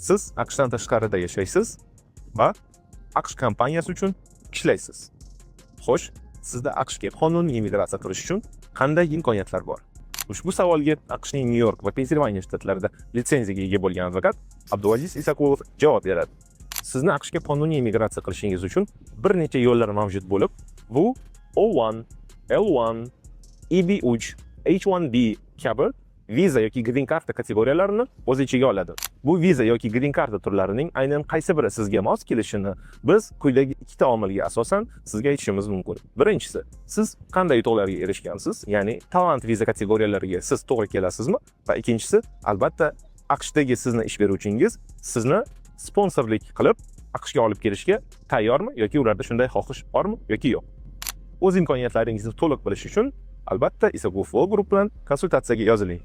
Siz AQShdan tashqarida yashaysiz va AQSh kompaniyasi uchun ishlaysiz. Xo'sh, sizda AQShga qonuniy immigratsiya qilish uchun qanday imkoniyatlar bor? Ushbu savolga AQShning Nyu-York va Pensilvaniya shtatlarida litsenziyaga ega bo'lgan advokat Abdulaziz Isakulov javob beradi. Sizni AQShga qonuniy immigratsiya qilishingiz uchun bir necha yo'llar mavjud bo'lib, bu O1, L1, EB3, H1B kabi viza yoki green karta kategoriyalarini o'z ichiga oladi. Bu viza yoki green karta turlarining aynan qaysi biri sizga mos kelishini biz quyidagi ikkita omilga asosan sizga aytishimiz mumkin. Birinchisi, siz qanday yutuqlarga erishgansiz, ya'ni talent viza kategoriyalariga siz to'g'ri kelasizmi? Va ikkinchisi, albatta, AQShdagi sizni ish beruvchingiz sizni sponsorlik qilib AQShga olib kelishga tayyormi yoki ularda shunday xohish bormi yoki yo'q. O'z imkoniyatlaringizni to'liq bilish uchun, albatta, Isakulov Law Group bilan konsultatsiyaga yoziling.